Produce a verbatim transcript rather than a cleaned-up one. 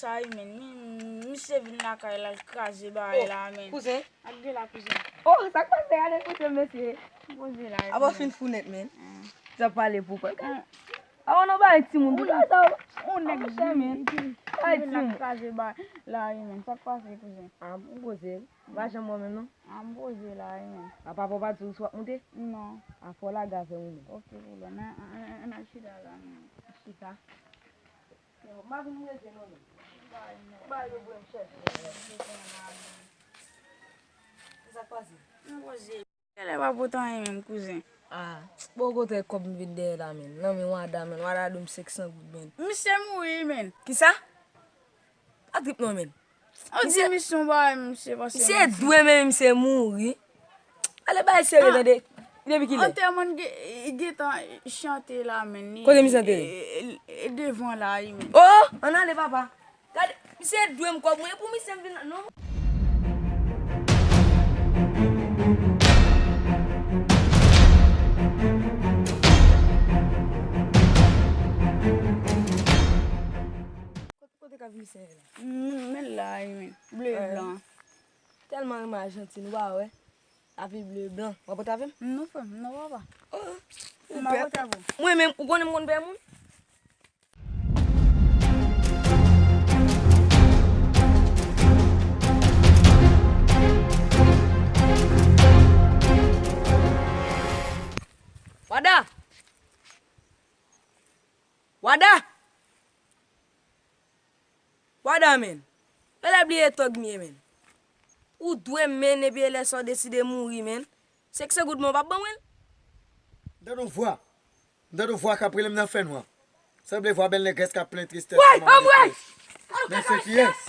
Sa wi, men, men, misye vin lakay la, l kraze bagay la, men. Kouzen. Ak de la, kouzen. Oh, sa k pase? Gade kote mesye. Poze la, wi, men. Aba w fin fou nèt, men. Sa pale pou kòl. Awa, non, bagay timoun. Ou la sa, ou nèg vin, vin, vin, vin la kraze bagay la, wi, men. Sa k pase, kouzen? Ah, m poze. M pa janm wè w menm, non. Ah, m poze la, wi, men. A papa w pa di w si w ap moute? Non. A fò w lage avè w, men. Ok, pwoblèm. Ann, ann, ann, ann al chita la, men. Chita? M pa vin rete non, men. Ou bay yo vre m chèche. Sa k pase? Mwen poze. Genlè pa pote anyen menm, kouzen. Ah, bon, kote kòb m vin dèyè la, men. Nan men Wada, men. Wada dwe m senk san goud, men. Misye mouri, men. Kisa? Pa trip non, men. Ou di misye yon bagay, misye, paske misye dwe men misye mouri. Ale bay serye, tande. Depi kilè? Antèman gen, gentan chante la, men. Kote misye antere? E, e, e devan la, wi, men. Oh, ann ale, papa. Gade, misye dwe m kòb mwen, e pou misye m vin la, non. Kote, kote ka vin misye la? Mm, men la, wi, men. Ble e blan. Tèlman renmen Ajantin, ou pa wè? Lavi ble e blan. W ap pote avè m? Non, frè m, non, papa. Oh, ou pè. M ap pote avè w. Mwen menm, ou konnen m konn pè moun? Wada! Wada! Wada, men. Genlè bliye tòg m ye, men. Ou dwe m, men, epi e lè sa w deside mouri, men. Senk san goud mwen, w p ap ban mwen l? M tande yon vwa. M tande yon vwa k ap rele m nan fènwa. Sanble vwa bèl nègrès k ap plen tristès. Woy, anmwey! Men se kiyès?